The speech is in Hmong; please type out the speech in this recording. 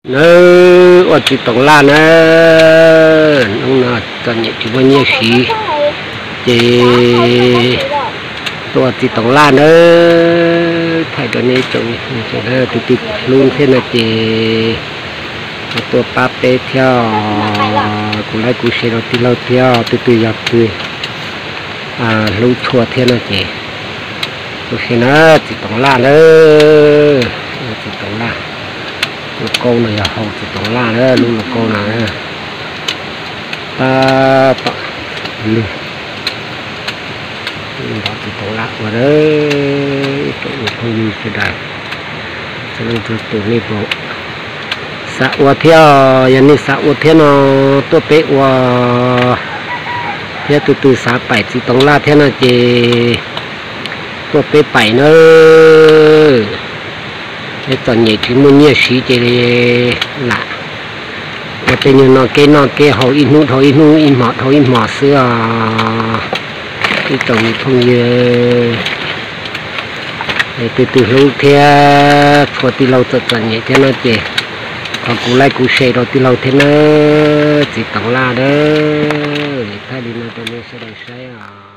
Nawb, ua txiv toov laj nawb, hnub no txom nyem tsis muaj nyiaj siv, ces tuaj ua txiv toov laj nawb. Thaij rau nej tsoom tus twg hlub thiab no ces ho tuaj pab peb thiab, kuv like kuv share rau tij laug thiab, tus twg yog tus hlub tshua thiab no ces ua si na. Txiv toov laj nawb, txiv toov laj. Lub kaub no yog hau txiv toov laj na, lub lub kaub no. Tab tom lwg, txiv toov laj ua tsoom phooj ywg sawv daws, txhua leej txhua tus nej puas xav ua thiab? Yog nej xav ua thiab no tuaj peb ua thiab, tus twg xav paim txiv toov laj thiab no ces tuaj peb paim nawb. Txom nyem tsis muaj nyiaj siv ces lam ua tej nyuag noj keb noj keb haus ib hnub dhau ib hnub, ib hmos dhau ib hmos xwb os. Ib tsoom phooj ywg, tus twg hlub thiab tshua tij laug txom txom nyem thiab no ces thov kuv like kuv share rau tij laug thiab nawb. Txiv toov laj nawb, thaij li no rau nej sawv daws saib os.